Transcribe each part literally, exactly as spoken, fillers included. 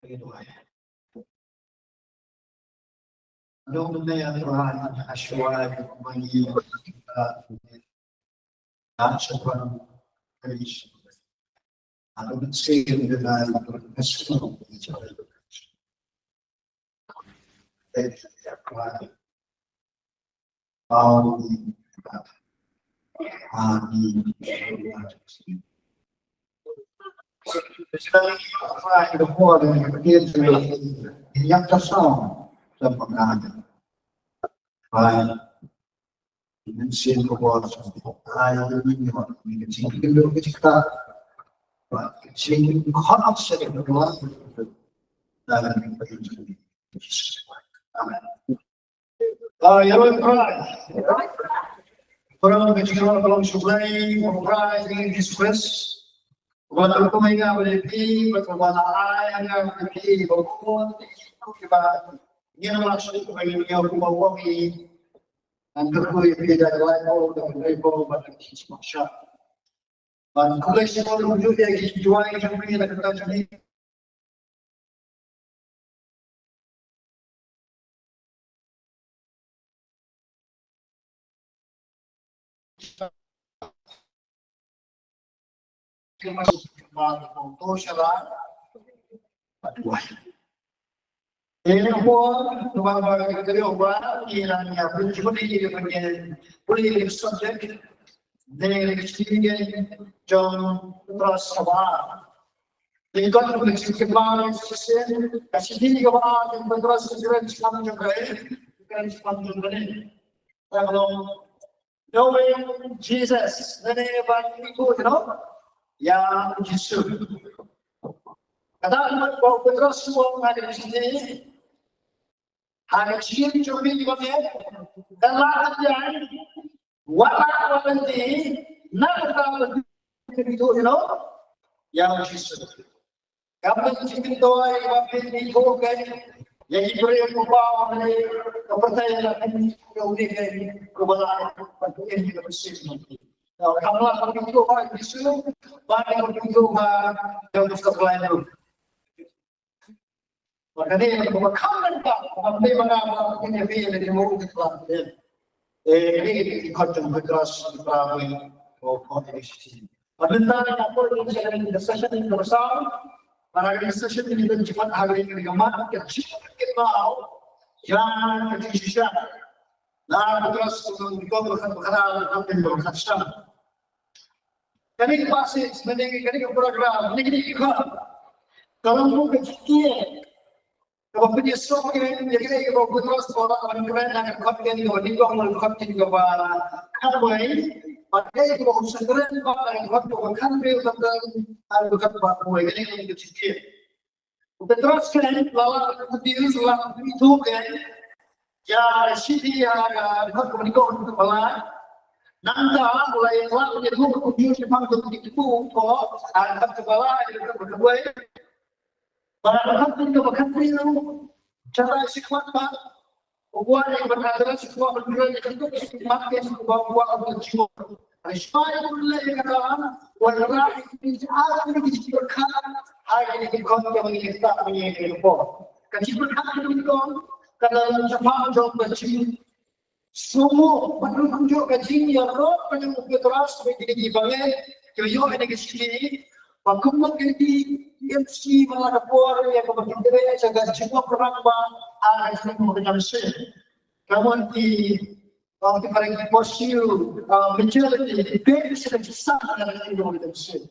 Ngi duwai. Nong ne ya Tuhan, ashwa ya mani, ah, ashwa, Kristo. Ano nang sing de na ashwa. Amen. Ah, ïa, roi Trai. Para ka jingïaroh ka long sha U Blei, U Trai jong ngi Jisu Khrist. Uba la kyrkhu ïa nga bad ïa phi, bad uba la ai ïa nga bad ïa phi, ba bun ki briew kiba ngin ym lah shuh ban ïoh kumba u ong ïa ngi. Ngan kyrkhu ïa phi da ka liang, da ka liang bad ka jingsngewsih. Ban khublei shibun ruh ïa ki duwai jong phi na ka bynta jong ngi. Ïa ka por, kaba, ba, ka dei ba ngi la ïa pynjulor ïa ka, ïa ka subject, dei ka jingïaid jong Petros kaba ar. Dei ka jingïaid kaba ar, ka shithi kaba ar jong Petros, ka kren shaphang jong kaei, ka kren shaphang jong kane. Ka long Knowing Jesus, lane ban ithuh, you know, ïa u Jisu. Kata ka mut ba u Petros u ong ha ka shithi, ha ka jingim jong phi kiba miet, ka lah ban ïaid, wat la wat lynti, na kata ban ithuh, you know, ïa u Jisu. Ka mut jingmyntoi ba phin ithuh kein ïa ki briew, u Kpa, ne ka pyrthei, la phin ithuh ïa une kein, uba la ai ban pyni ïa ka mynsiem jong u. Ka mut ba phin ithuh ïa u Jisu, ba phin ithuh ïa u Mister Klein ruh. Ba kane kaba kham bynta, ba phin ïa, ba phin ïa phi ïa ka jingmut ka la phin. Eh, kane ka dei ka dkhot jong u Petros, ka para bangeit, ka dkhot ka shithi. Bad mynta ngi la poi sha ka session kaba saw. Bad ha ka session ngi don jingmut ha ka, ka mat ka jingkynmaw ïa ka jingshisha. Na Petros lynnong kaba khat, kaba khat, kaba khat, kaba khat. Kane ka passage, kane ka, kane ka paragraph, kane ka dkhot, ka long ka jingkit. Kaba pynïasoh ïa kaei kaba u Petros u la kren ha ka dkhot kaba nyngkong, ha ka dkhot kaba khatwei, bad kaei kaba u sa kren pat ha ka dkhot kaba khathynriew, bad ha ka dkhot kaba khatwei, kane ka long ka jingkit. U Petros kein la, la, u Petros la ithuh kein ïa ka shithi ha ka dkhot kaba nyngkong, kaba lai. Nangta u la ïa, la ïathuh kumjuh shaphang ka jingithuh, ha ka dkhot kaba lai, kaba khatwei. Bad ha ka dkhot kaba khathynriew, shatai shakhmat pat, u kwah ïa ka ban ïathuh, u kwah ban kren ïa ka dkhot kaba khatwei, u kwah ban ïathuh. Hynrei shuwa ïa ka ban leh ïa kata, u wanrah ïa ki ar tylli ki jingpyrkhat ha kine ki dkhot kiba ngi ïa ktah mynne ka por. Ka jingpyrkhat kaba nyngkong ka long shaphang jong ka jing Sngewbha ban kumjuh ka jingïaroh ka jong u Petros bad kine ki bangeit kiba ïoh ïa kane ka shithi, ba kumno kin ïa, ïa, shi ba la ka por ïa kaba kin treh sha ka jingmut rangbah ha ka jingmut ka jingmut. Ka mut ki, ah, ki para ki posyu, ah, majority, ki peit sha ka jingsan ka jingmut ka jingmut.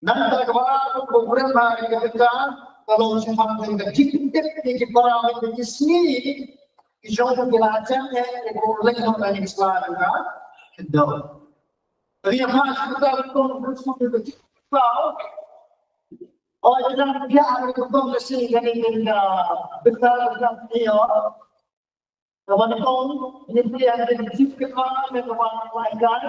Nangta kaba ar, kaba kren ha kane ka bynta, ka long shaphang ka jingtip ïa ki para bangeit, ki sngi ki jong ki la jan, eh, ïa ka leit noh na ka sla ka khyndew. Te ïa phai sha ka bynta ka long shaphang ka jingtip. O ïa ka bynta ka long ka sngi kane ka bynta ka long ïa Kaba nyngkong, ngin plie ha ka jingkynmaw, kaba lai kai.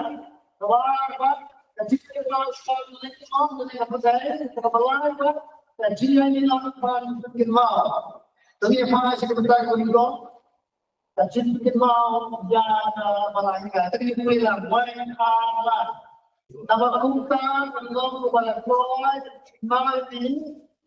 Kaba ar pat, ka jingkynmaw shaphang lynti ong lane ka pyrthei. Kaba lai pat, ka jingïaineh ban kynmaw. Te ngin ïa phai sha ka bynta kaba nyngkong. Ka jingkynmaw ïa kaba lai kai. Te ngin plie lang, wei ar lai. Naba kumta, ka long kaba la kloi, kynmaw ïa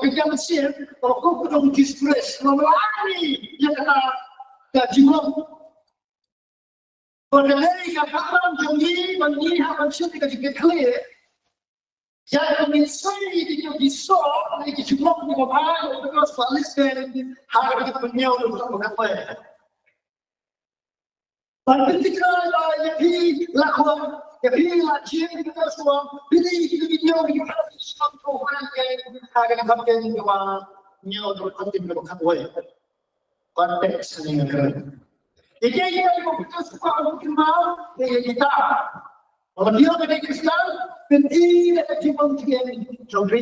ka jam sien, ka ko ka dong disgrace, ka lani ïa kata ka jingong. Ba ka dei ka kyrdan jong ngi, ba ngi hap ban shim ka jingkitkhlieh. Ïa ka mynsiem ïa ki, ki soh, ïa ki jingmut ki ba bha, ïa ka soh list ha ka jingpynïaw da ka kyrdan. Ban pyntikna ïa phi la khun, ïa phi la jin, ïa ka soh, phi dei ki, ki jingpynïaw, ïa ka soh, ha ka jingpynïaw da ka kyrdan. Context ni nga kren. Ïa kiei kiei ba phi sngewbha ban kynmaw ïa kita. Ba phi ïoh ka dei Khristan, phin ïoh ka jingpyntieng jong phi.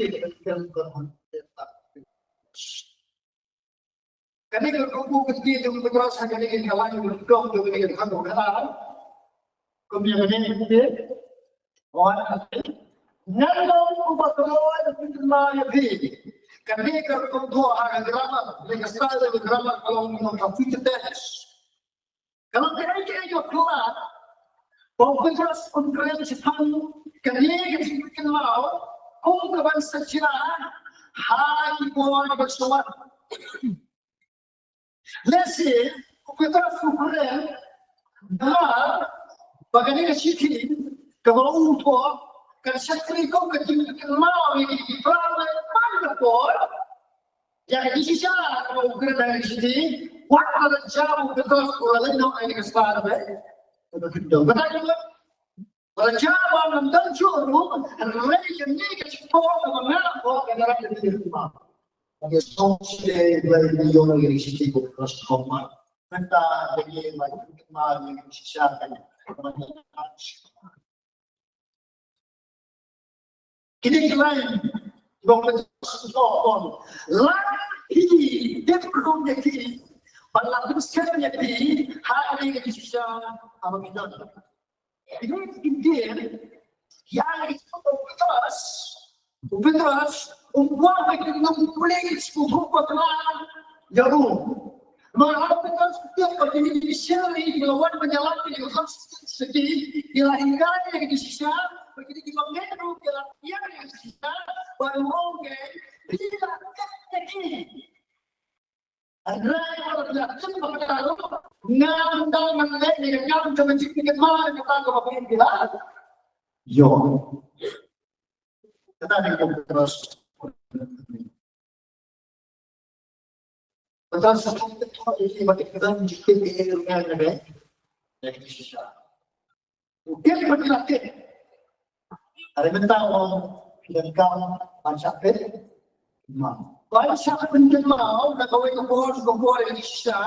Kane ka rukom kynti jong u Petros ha kane ka line rukom jong kane ka rukom. Kum ïa kane ka rukom. Wan, ngan long uba kynmaw ïa phi. Kane ka rukom thoh ha ka grammar, ne ka style ka grammar ka long ka future tense. Ka long kaei kaei ka phylla. Ba u Petros un kren shaphang kane ka jingkynmaw kum ka ban sa jia ha ki por ba shuwa. Lehse u Petros u kren namar ba kane ka shithi kaba u thoh kan shakri kum ka jingkynmaw ïa ki para bangeit man ka por. Ïa ka jingshisha kaba u kren ha ka shithi, wat la da jia u Petros u la leit noh ïa ka sla kaba, kaba khyndew. Kata ka mut Raja ba ngam don shuh ruh, hynrei kane ka jingphoh kaba nga la phoh ka la rat ïa ki. Ka song shisha ba ïa ki ïoh ïa ki shithi ba Khrist kong ma. Kata ka dei ba ïa ki ma ïa ki shisha ka. Kine ki line ba ka song kong. La hi dep rum ïa ki. Ba la pynskhem ïa ki ha kane ka shisha ha ba ki don. Ine i kyntien ïa u Petros, u Petros um kwah ba kin ym pule ïa u Bakla ïa u. Namar u Petros u tip ba kine ki missionary ki la wan ban ïalam ïa ka constituency, ki la hikai ïa ki shisha, ba kine ki bangeit ruh ki la ïa ki shisha, ba u ong ke phi la tip ïa ki. Hynrei wat la tip ba ka ruh, nga ym dang nang leh ïa ka kam jong ka jingkynmaw ïa kata kaba phi la ïoh. Kata dei ka Petros. Petros ka thoh ïa ki ba ki kyrdan jingkit ïa ki ruh ngan leh. Ïa ki shisha. U tip ba ki la tip. Hynrei mynta u ong phi donkam ban shah peit. Ban shah pynkynmaw na kawei ka por sha ka por ïa ki shisha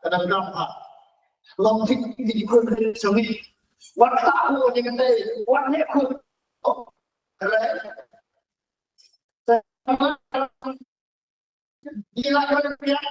ka dang dap ha. Long thik ki dei ki khun sha wi. Wat lah ko ïa ka tei, wat leh khun. Kare. Ki la ka piang.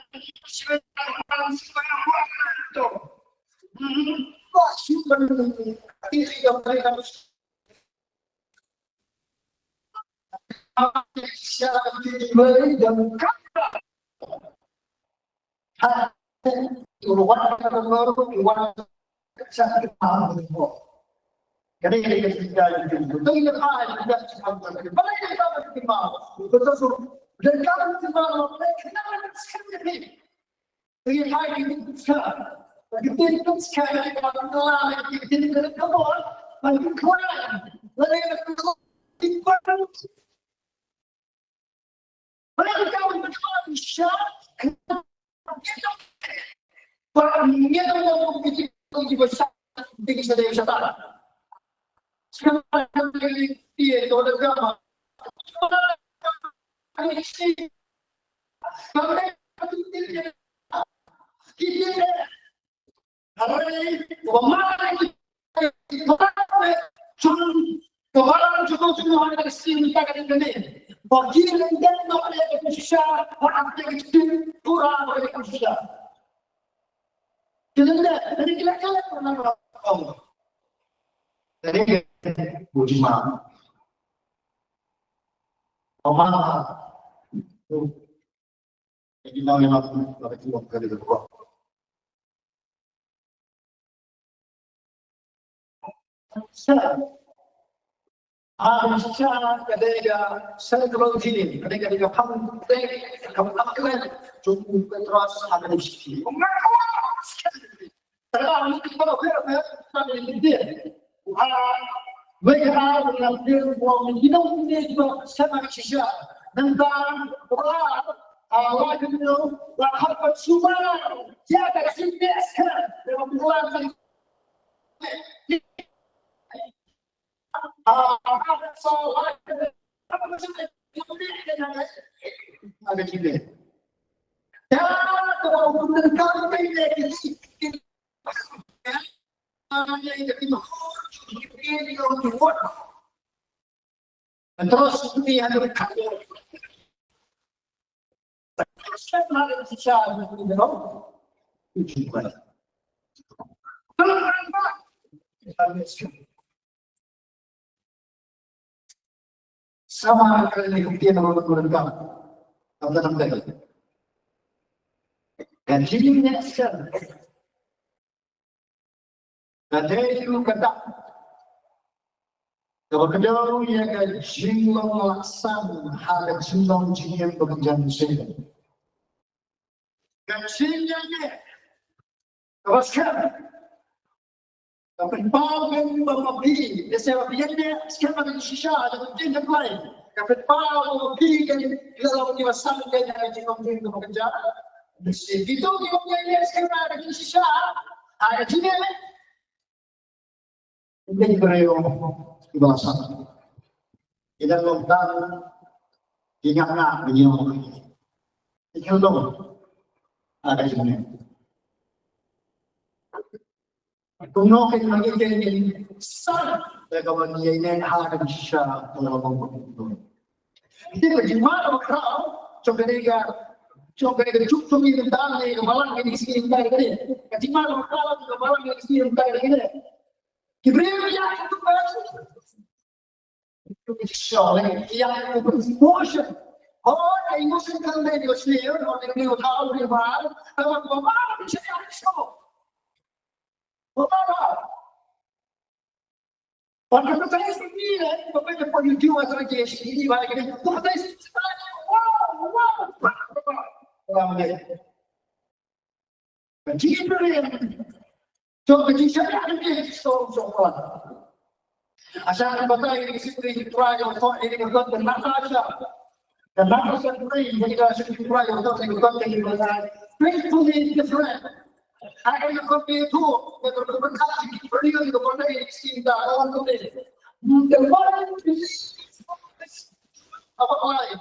Sa, ha, sa, ka dei ka psychology, ka dei ka dei ka phang, ka dei ka phang, ka dei ka phang, Sama ka ni ka tian ro ko ro ka. Ka ta nam ka. Ka jing next ka. Ka dei ïa ka dak. Kaba kdew ïa ka jinglong laksan ha ka jinglong jingim ba ka jan sien. Ka jingim ne. Kaba skhem. Ka pynpaw kum ba ma phi, lehse ba phi ïeng ne skhem ba ka shisha, da ka ktien ka Blei. Ka pynpaw ba ma phi kan ïa la ki ba san kan ïa ka jingong jingong ka ja. Lehse kito ki ba ïeng ne skhem ba ka shisha, ha ka jingim. Ki briew ki ba san. Ki da long dan, ki ngap ngap, ki ngap. Ki khyllung. Ha ka jingim. Kumno kein ma ngi kein ngin san da kaba ngi ïaineh ha ka jingshisha ka la bang bang. Te ka jingma kaba khraw jong kane ka, jong kane ka juk jong ngi mynta ne, ka balang kane ka sngi mynta ne. Ka jingma kaba khraw ka balang kane ka sngi mynta ne. Ki briew ki ïaid kum ba Emotion. Oh, emotion kan dei emotion, oh, dei emotion. Ka jingim briew. Jong ka jingshaniah ka jingim jong ka. Asa ka batai ka jingim briew Trai ka thok ka jingim briew ka Natasha. Ka Natasha briew ka jingim briew Trai ka thok ka jingim briew ka Natasha. Faithfully different. Ai ka thok ka thok ka thok ka thok ka jingim briew ka batai ka jingim da ka wan ka briew. The one who believes our life.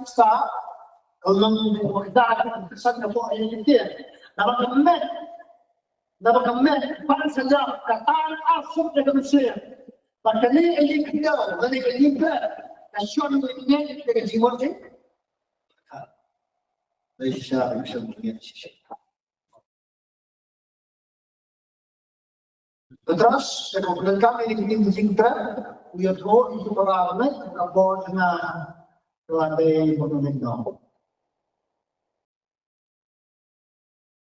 Khrista, ka long ka da ka san ka po ai ni te. Na ba ka met, na ba ka met, ban sa ja ka tan a suk ka ka msia. Ba ka ni ai ni ka da, ba ni ka ni ka, ka shon ni ne ka ka jiwon te. Dai sha, dai sha, dai sha. Petros, ka ko ka ka ni ni jingkra, u ya tho, u tu para me, ka bo na Ka la dei ba ngin ïoh.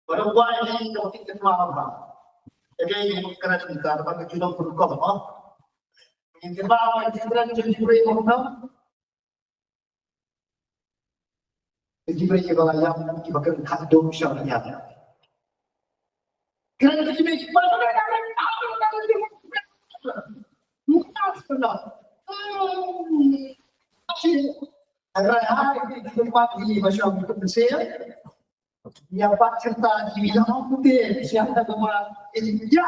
Ba da wai ïa ka ba kin kynmaw ba. Ka dei ka kren ka ba ka jingdon pun ko ba. Ngin kynmaw ba ka jingkren jong Jibril ba ka. Ka Jibril ba la ïap, ki ba kren khadduh sha ba ïap. Kren ka Jibril ba la ïap. Rai hai ki ki pat ki ba shong ki pensel. Ïa pat cerita ki ïa hong putih siang ta kama ïa.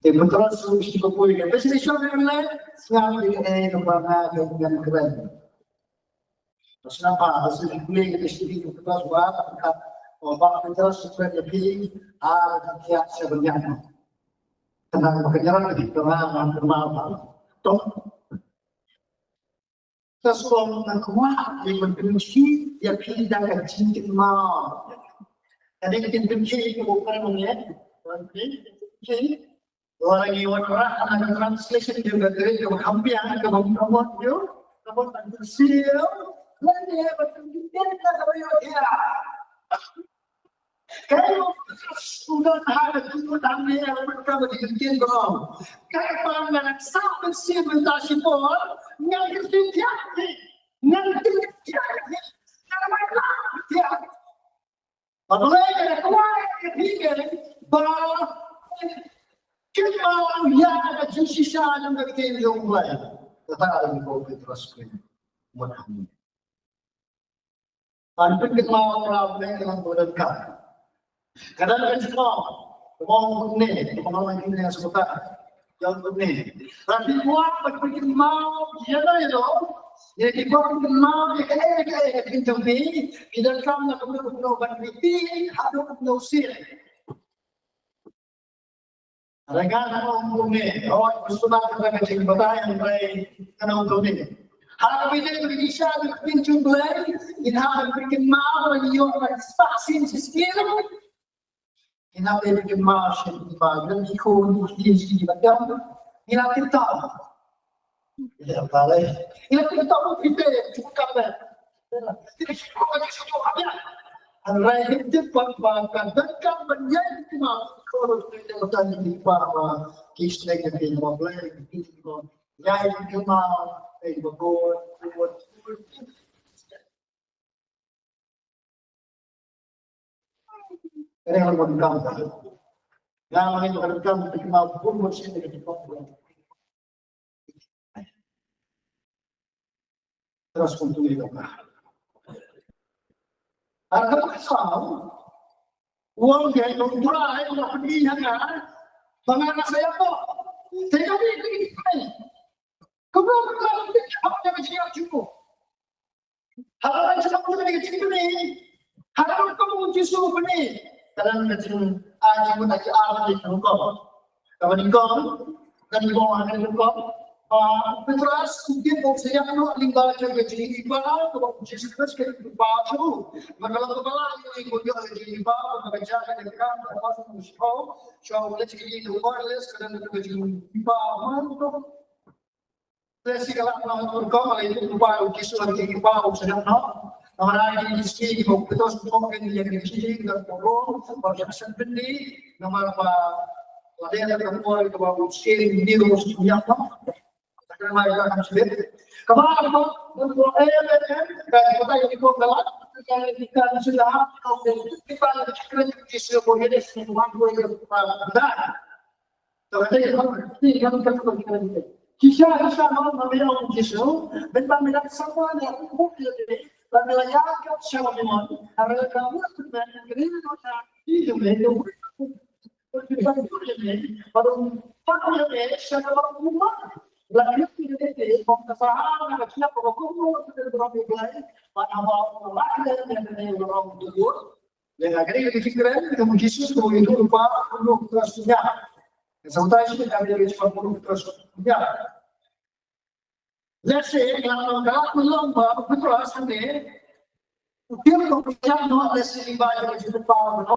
Te betul su shi ko pui ke besi shong ni le. Siang ni eh kama nga ke ngan keren. Terus napa hasil kuling ke shi ko terus buat. Oh bak terus su keren lebih. Ah dia sebenarnya. Tenang, makanya lagi tenang, tenang, tenang. Toh. Ka song ka kwah ïa ka pynshi ïa phi da ka jingkynmaw. Ka dei ka jingkynmaw ka bok ka nong ïa. Ka jingkynmaw. Wan ngi wan rah na ka translation jong ka Greek ka ba kham biang ka ba mut mut ïa. Ka ba kan siew. Lane ba kan jingkynmaw ka ba ïa. Kaei ba u Petrus u don ha ka jingmut hangne ïa ka ba ki ktien baroh. Kaei ba ngan sa mynsiem mynta shipor, ngan ktien thiah hi, ngan ktien thiah hi, ngan wan lang thiah. Ba Blei ka da kwah ïa phi ba kynmaw ïa ka jingshisha jong ka ktien jong U Blei. Kata u Petrus u mut hangne. Ban pynkynmaw ïa U Blei ka long ba donkam. Ka don ka jingong, ka ong kumne, ka ong kumne shuh ka. Ka ong kumne. Ban pynkynmaw, ban pynkynmaw ïa no ïa no. Ïa ki ba pynkynmaw ïa kaei kaei ka jingong jong phi. Ki donkam na kumno kumno ban pynti haduh kumno sien. Lada nga ong kumne, oh, bersama dengan ka jingbatai hynrei nga ong kumne. Ha kaba ïadei bad ka jingshisha ka ktien jong U Blei, ngin hap ban pynkynmaw, ban ïoh ban spah sien shisien. Ngin hap ban pynkynmaw shisien ba ngan ïakhun ïa ki ba dang. Ngin hap ban Terus untuk itu. Ada pasal uang dia yang berai, uang pergi yang ada, penganas saya kok. Saya kami ini. Kau belum pernah, apa yang dia cukup. Haba ngi sngewthuh ïa ka jingkmen, haba kum u Jisu u kmen, ka don ka jing, ah, jingmut ha ki ar ki rukom. Kaba nyngkong, ka jingmut ha ki rukom. Ba u Petros u tip ba u sa ïap noh lyngba jong ka jingïohi ba kaba u Jisu Khrist ka dei u Kpa jong u. Ba ka long kaba lah ïa u ïoh ka jingïohi ba kaba jia ka jingkam kaba u sngewthuh. Sha u leit ka jingïohi ba ka dei ka jingïohi ba. Te shi ka lah nang rukom, ale tu ba u Jisu, ale tu ba u Jisu noh. Namar ai ki ski ki bok betul su bok kan ïa ki ski ki da poro, ba ki asan bendi, namar ba lade da ka por ka ba u ski ni ro su ïa noh. Ka mai ka kan slit. Ka ba ka ba ko e e e ka ko ta ki ko ka la ka ki ka ni sila ka ko ki ba ki kren ki su ko ye de su wan ko ye ba da. Shisha, shisha, ma, ma, me ong Jisu, ben ba me la sangwa ne, u, u, u, ba me la ïa ka sha wa me mon, ara ka wa ku men, kri no ta, i ju me, u, u, u, u, ba ku me, ba ru, ba ku me, sha ka wa ku ma. La kri ki ne te, ba ka sa ha, na ka sia, ba ku mo, ba ku me, ba ku me, ba na wa, ba ku me, ba ku me, ba ku me, Lada ka dei ka jingkren, ka mut Jisu ka mut u Kpa, u Kpa u trust ïa. Ka sa utai shi ka dei ka jingkren u trust ïa. Let's say, ka long ka long ba u trust ne. U kir ko ka jam no, let's say, ba ka jingkren no.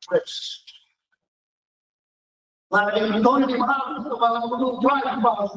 Trust. Lada ka dei ka jingkren ba u Kpa u trust.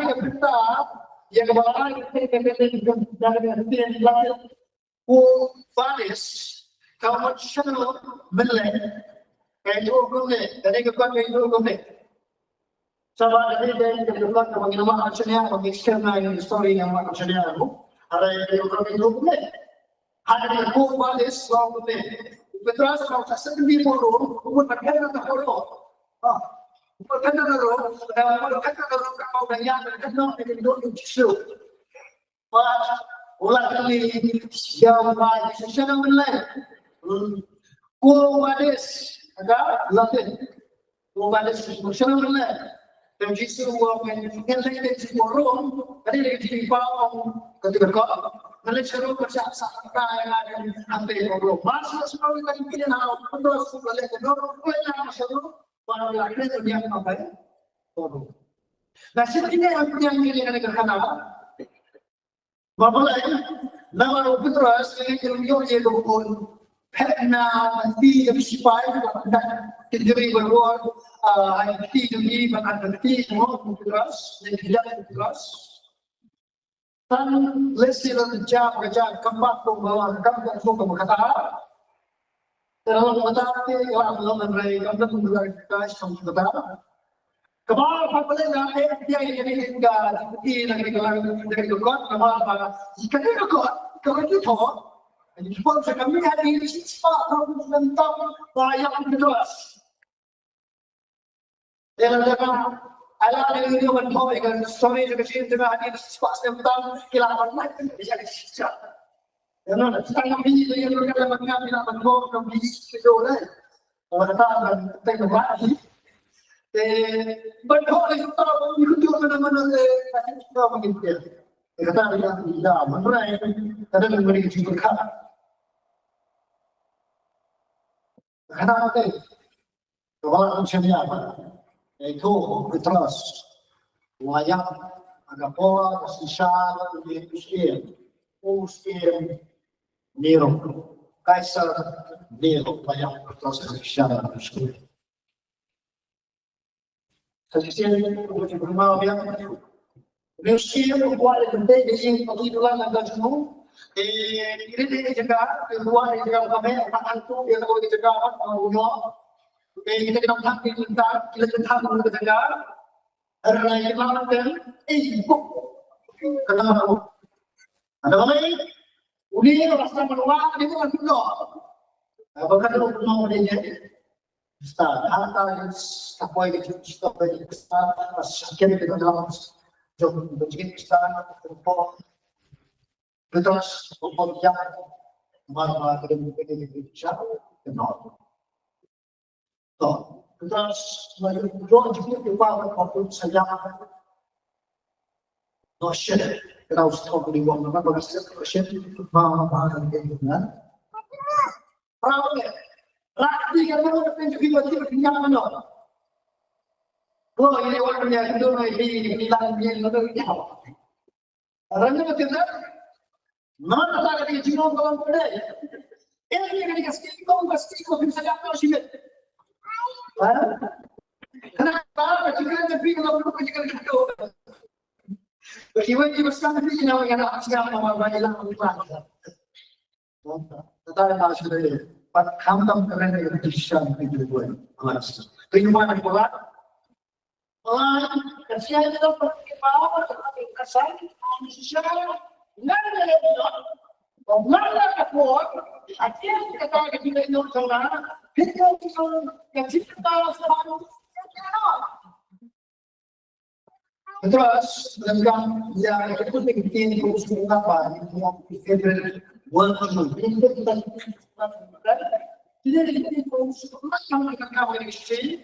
Hynrei ka pynta ïa kaba ai ka pynta ka pynta ka pynta ka pynta ka pynta Quo vadis, ka mut shano mynlei? Ka ïathuh kumne, ka dei ka kot ka ïathuh kumne. Saba ka dei ka kot kaba ngi la mad ha ka shaniah, ba ngi shim na ïa ka story ngi la mad ha ka shaniah ruh. Hynrei ka ïathuh kumne. Hynrei quo vadis, ka ong kumne. U Petros ka ong sa sdang bad u Rom, u mut ba ka na ka Rom. Ah, u mut ba ka na ka Rom, u mut ba ka na ka Rom, ka ong da ïa ka na ka Rom, ka ïathuh u Jisu. Bad u la kylli ïa u Jisu, shano mynlei? Hmm. Quo vadis, ka Latin. Quo vadis, shano mynlei? Te u Jisu u ong, ngan leit leit sha u Rom, ka dei ka jingpynpaw ong kata ka kot. Ngan leit sha Rom, ka shah sah kata ïa nga hangtei ha Rom. Mar shu shu ka jingpynpaw ong, ka dei ka Rom, ka leit sha Rom, ka leit sha Rom, bad u la klet u niam hangtei ha Rom. Na shim kine, ïa kane ka khana. Ba balei? Namar u Petros u ïoh ïa ka bun phet na kti jong ki sipai, ba ka kynjri ba ruh, ah, ha kti jong ki, ba ka kti jong u Petros, ne kti jong u Petros. Tang lehse la jia ba ka jia kambah, kumba la kambah, kumba kata. Te la long kata te la long, hynrei kam don kata, kam don kata. Kaba pha pale na eh dia ini ka di na ka lang dari ka kot, kaba pha di ka kot ka ri tu. Di pon sa kami hadi di spa ka mentam ba ïa ka kelas. Ela daga ala ni video ban pho ega story de kachin de hadi di spa mentam kila ban lai ega shisha. Ela na tang kami de ega kala ban kami na ban pho kami di video lai. Ela kata ban teng ba di. Eh, ban pho ega to ni kutu mana mana de kachin to mungkin dia. Ega kata ega ida man rai kada ni mari jumpa kha. Kata kata. Kaba la shem ïa ba. Ïa ito Petros. Wa ïap ha ka por ba shisha u dei u syiem. U syiem Nero. Kaisar Nero. Wa ïap Petros ha shisha u syiem. Sa shisien u ba ju pynmaw ïa u syiem u kwah leit pynthei ïa ka ïing ka dula na ka jong u. Te ki leit ïa ka jaka, ki kwah ïa ka jaka ka meh, ka angtu ïa ka jaka ka u noh. Te ki leit pynthei ki leit pynthei ki leit pynthei ka jaka. Hynrei ki la pynthei, eh, buk. Ka la buk. Ada ba mai? Uni ka rasa menua ni tu kan no. Apa kan no no ni ni. Start. Hata ni start boy ni start boy ni start. Pas sakit kita dalam jom berjigit start. Terus terus yang mar mar kita mungkin ini bicara kenal. To, kita selalu berdoa juga kita waktu saya. No shit, kita harus tahu di ruang mana bagi saya no shit. Ma ma ma dengan. Rawe. Rawe kan kita kita juga kita punya mana. Kalau ini waktunya kita naik di bilang dia mana dia. Rang na ka tyrda. Namar kata ka dei ka jinglong ka long ka dei. Eh, ka dei ka skill, ka skill ka phin sa ïap noh shibit. Ha? Kane ka jinglong ka phi ka long ka jinglong ka phi. Ka kiwei ki ba skang phi ki na ïa na ka sngap na ma ba ïa la ka phi. Kata ka shu dei. Pat khamtam ka ren ka dei ka shan ka dei ka dei. Ka dei ka dei. Terus, lengkap ya, itu penting untuk apa? Itu federal working. Jadi, kita perlu semua yang kita kawal di sini.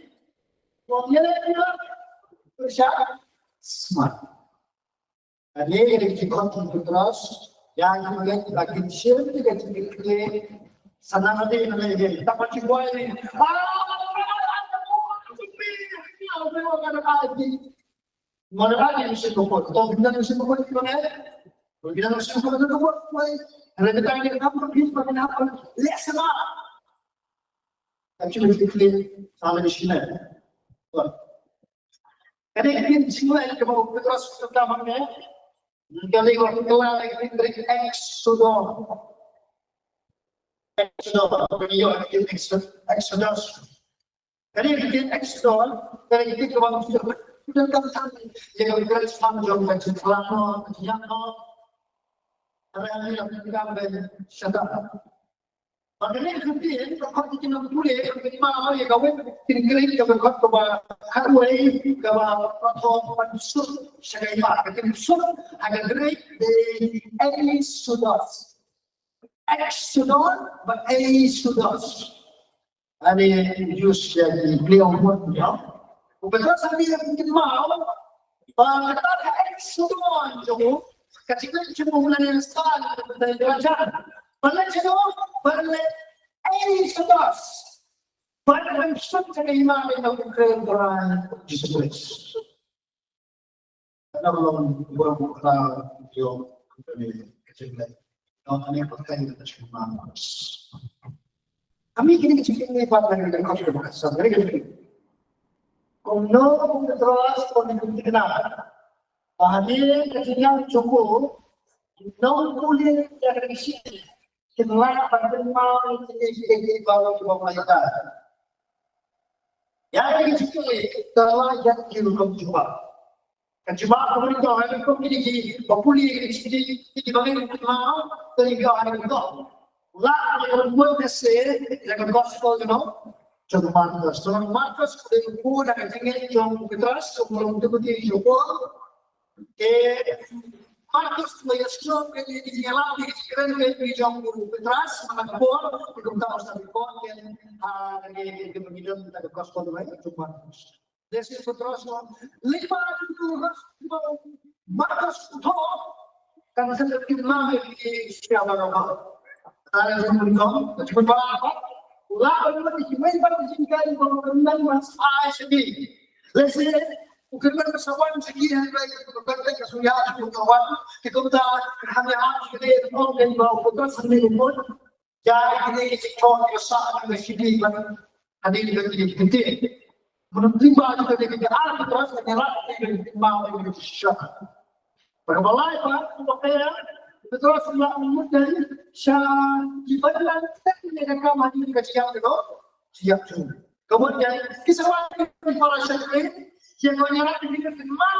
Kemudian, kita bersyarat smart. Ani ka dei ka jingkhot jong u Petros ïa ki nongpeit ba kin shim ïa ka jingkitkhlieh. Sa nang adi na lei dei. Tang ba ki buaid. Mordecai dei u shim bakut. To, phi nang u shim bakut ki ba ngai. Phi nang u shim bakut ki ba ngai. Hynrei mynta ki kam ka phi ba ki nang leh sema. Ka jingkitkhlieh sa leh shisha. Ka dei ka ktien jingleh kaba u Petros u kyrteng hangne. Ka dei ka ktien Grik Exodon. Exodon, ka dei ka ktien Exodus. Ka dei ka ktien Exodon, ka dei ka ktien kaba u kyrteng hangne. Ïa ka ktien jong ka jingkhlad noh, ka jingïap noh. Ka dei ka ktien kaba shata. Bad kane ka ktien ka khot ïa ki nongpule, ka ktien ma ïa kawei ka ktien Grik kaba khot kaba khatwei kaba pathom ban sut sha ka hima, ka ktien sut ha ka Grik dei exodus. Exodon bad exodus. Ani use ïa ki pliang mut, you know. U Petros ani ïa ka ktien ma ba kata ka exodon jong u, ka jingkren jong u lane stan ka bynta ïa ka jan. Ba leh jong u, ba leh exodus. Ba leh sut jong ka hima ïa ka kren Trai Jisu Khrist. Ka long burom u Trai jong ka jingkren. Nong ani pakai ka jingkren. Kami kini ka jingkren ni pat lagi ka kos ka bakasa. Kini ka jingkren. Kumno u Petros u la kynmaw ba hadien ka jingïap jong u, ki nongpule ïa ka Jisu kin lah ban kynmaw ïa kine kiei kiei baroh kiba u la ïada. Ïa kine kiei kiei ka la ïa ki rukom jubab. Ka jubab kaba nyngkong, ha ka rukom kine kiba pule ïa kine kiei kiei kiba ngi kynmaw, ka la ïa ki rukom. Lah ïa ka rukom lehse ïa ka gospel, you know, jong u Markos. Te u Markos u dei u khun ha ka jingngeit jong u Petros, u Paul, u Timothi, u Paul. Te Markos u la ïasnoh ïa kine ki jingïalam, ïa ki jingkren, ïa ki jong u Petros, ma nga ka por, te kumta u sa record ïa, ah, ïa, ïa, ïa, ïa, ïa, ïa ka gospel jong u Markos. Lehse u Petros u ong, leit bad u Markos, Markos u thoh, kan sa leit kynmaw ïa ki sha baroh. Tang ïa u Markos, u thoh, u lah ban mut ïa kiwei pat ki jinghikai ba u kynmaw ban sa ai sha ki. Lehse u kynmaw ban sa wan sha ki, hynrei u kynmaw ban sa ïa u wan. Te kumta, hangne ha sha ki, u ong, ba u Petros hangne u mut. Ïa kine ki jingthoh ki ba sah na ka shipor ban hadien ba kine ki ktien. Mynta lyngba jong kane ka ar Petros ka ïarap ïa kane ka ktien ma ïa kane ka shisha. Bad kaba lai pat, kumba ka ïa Petros u la mut dei sha kiba la tep ïa ka kam hadien ka jingïap jong u. Jingïap jong u. Ka mut dei ki sa wan ki para shakri, ïa ka ïarap ïa kane ka ktien ma,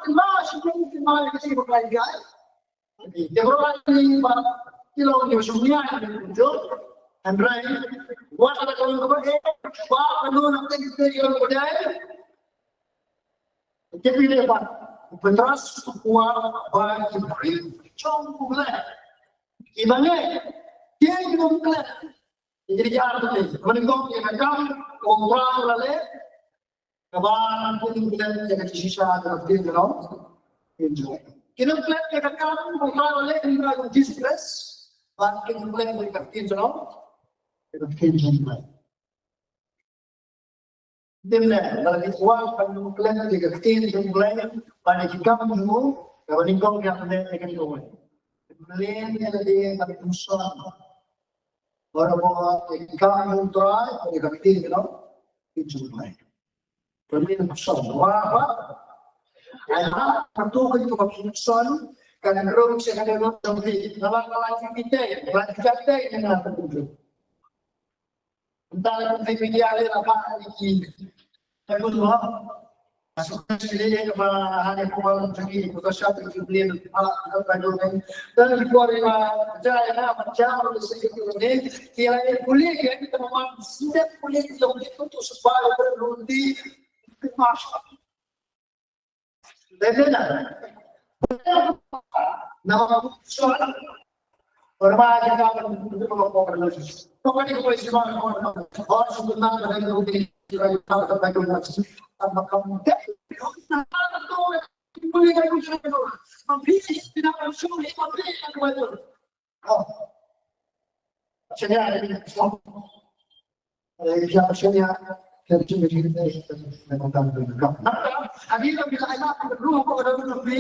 ktien ma, shakri ktien ma ïa ka jingïap jong u. Te baroh ar ngi ba ki long ki ba shong nia ki jong. Hynrei wat la ka long kaba eh ba ka long na teng teng ki long kaba dei. Te phi leh ba u Petros u kwah ba ki briew ki jong U Blei, ki ba ngi, ki ba ngi, ki ba ngi. Ki ba ngi, ki ba ngi, ki ba ngi. Kaba kin klet ïa ka jingshisha ka ktien jong U Blei. Kin klet ïa ka kam ba U Trai u la leh, ïa ka jong U Jisu Khrist. Bad kin klet ïa ka ktien jong U Blei. Ïa ka ktien jong U Blei. Kin leh, lada ki kwah ban klet ïa ka ktien jong U Blei, bad ïa ki kam jong u, kaba nyngkong ïa ka leh ïa ka jong U Blei. Kin leh ïa ka ktien jong U Blei. Ora mo ïa ki kam jong U Trai, ïa ka ktien jong U Blei. Pynmih nuksan. Wah, wah. Ai ha, pyntu ka ïa ka nuksan, kan rung sha ka dei nuksan hi. Ngala ngala ki tei, ngala ki tei, ngala ki tei. Entah la ki media le la ba ki. Ka dei nuksan. Asuh ka sini le ka ba ha ne ko ba jong ki, ko ka sha ki beli ba ka dei nuksan. Dan ki ko ri ba jai na ba jai le se ki ne. Ki la ki puli ki, ki ta man sini puli ki, ki tu tu sebab rundi. Puli ka ku jira ko. Ma phi si pina ko shu hi ma phi ka ku. Oh. Shania ini. Eh, ya shania. Kan cuma di sini. Kan kan kan. Adi ka bila ai la ruh ko da tu phi.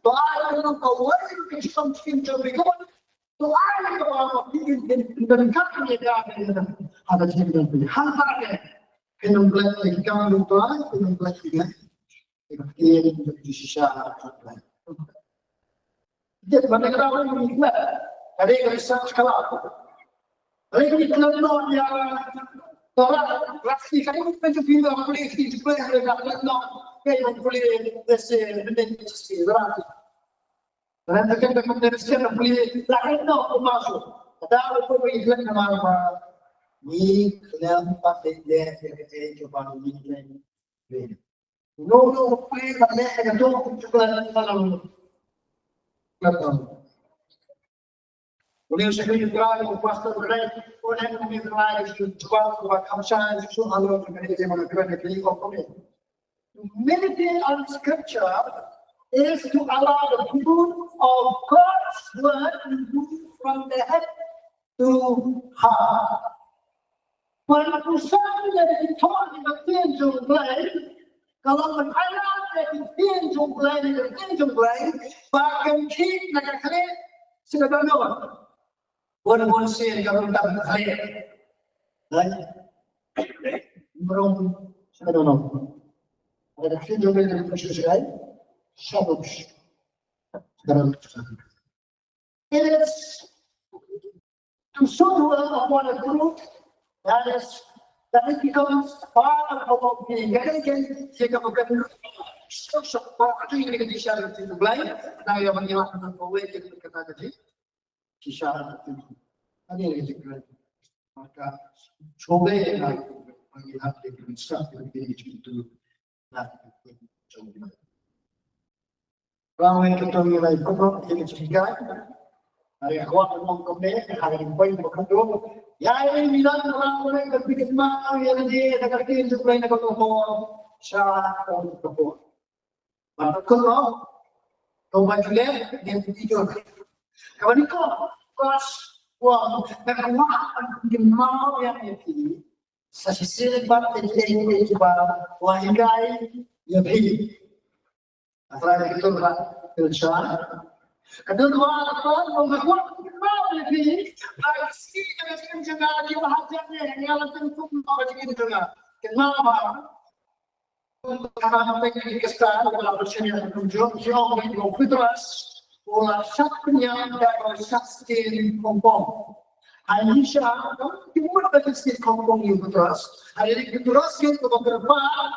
To ai la ko wai ki chom chin chom bi ko. To ai la ko ma phi kin kin kan kan ya ka. Ada chin kan phi. Han ta ke. Kin blek ki kan lu to ai kin blek ki. Kin kin shisha. Jadi mana kata orang ni lah. Ada yang research kalau aku. Ada yang iklan no ya. Tolak plastik kan itu kan juga boleh di juga boleh iklan no. Kayak boleh besi benda besi berarti. Dan tekan tekan dari sekian boleh lain no aku masuk. Ada apa pun iklan nama apa. Ni kelam pakai dia dia dia coba ni. No no pwe ka leh ka dong kum chukla na ka long. Ka long. Uni u shakri Israel u pastor Red, u nek kum Israel u shakri Jubal u ba kham shai u shakri alo u shakri Jubal u shakri Jubal u shakri. Meditate on scripture is to allow the truth of God's word to move from the head to heart. Ban pynsan ïa ki thong ki ktien jong U Blei, ka long ban ai lad ïa ki ktien jong U Blei, ïa ki ktien jong U Blei, ba kan khih na ka khlieh sha ka dohnud. Bun bun sien ka long tang ka khlieh. Right? Mrong sha ka dohnud. Ka ktien jong U Blei ka long sha ka dohnud. Sha ka dohnud. It is to sow the word upon a truth that is, that it becomes part of our being. That is, can take up a good social part of the English to blame. Now you have a young way to look at that. She shall not think. I think it's a great. Maka, chobe na, bagi hati constructive to Rang ngi kito ngi lai kutno ïa ka jinghikai. Hari khwat nong kame, hari poi ba kado. Ïa i milan rang ngi ka bikin ma ïa ka ji da ka kin ju play na ka ko. Sha ko ko. Ban kutno. Ko ba jule ngi ti jor. Ka ban ko. Kos. Wa. Ka ma kin ma ïa ki. Sa shisien pat te te te te ba wa hikai ïa phi. Atra ïa kitu ba te cha. Ka dun wa ka pon mo ka kwat ba ïa phi. Ba si ka jingim jong nga ki ba hajan ne nga la tun kum ba jingim jong nga. Kynmaw ba. Ka ba pek ki Khristan ba la bersemi kum jong ki ong ba Petros. Wa shak pynïap da ba shak stin kompong. Aisha, ki mut ba ki stin kompong ïa u Petros. Hari Petros ki to ba kyrpad.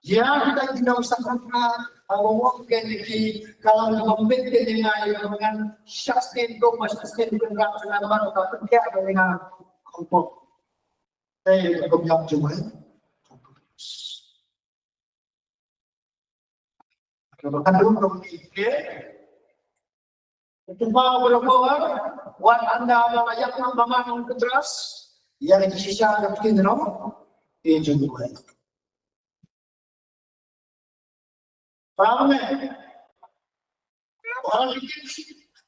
Ïa kita ki nongsan ka, ba wong ki ki, kalau ngi bym bit ki ngi ngai ngan shah stin ko, ba shah stin ko ngan ngan ba ka pynkiah ba ngi ngan kompong. Ei, ko ngan jumai. Ka ba kan dum dum ki ke. Ka ba ba ba wat anda ba yak nang ba ngan Petros. Ïa ki shisha ka kin no. Ki jumai. Paham ne? Orang bikin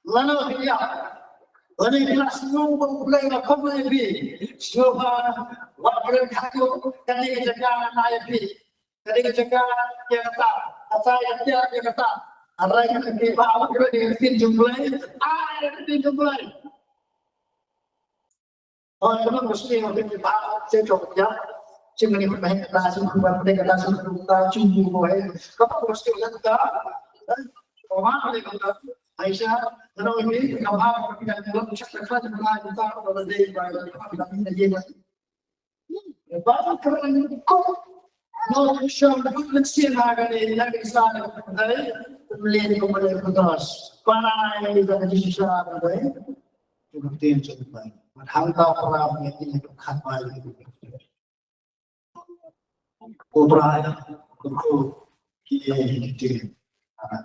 lana ya. Lana ikhlas nung bang pulai na kau mai bi. Siapa? Wa pulai kau kani jaga na ya bi. Kani jaga ya kata. Kata ya ya kata. Arai bi ba apa kena di tin jumlai. Ah, di tin jumlai. Oi, ka mesti ngi ba che chok ya. Chim ni ba ka ta chim ba ka ta chim ba ta chim bu ko hai. Ka mesti ngi ta. Ko ma ni ka ta. Aisha, na ni ka ba ka ta ko chak ta ka ta ba ta ba de ba ka ta ni ye ba. Ba ka ni ko. No, sha ba ka ni na ka sa na ka dai. Le ko ma le ko das. Para ni ka ji sa ka dai. Ka ktien jong U Blei. Bad hangta para ngi ïa ka khat bai. Ko Blei, ko ko ki ïa ki ktien. Amen.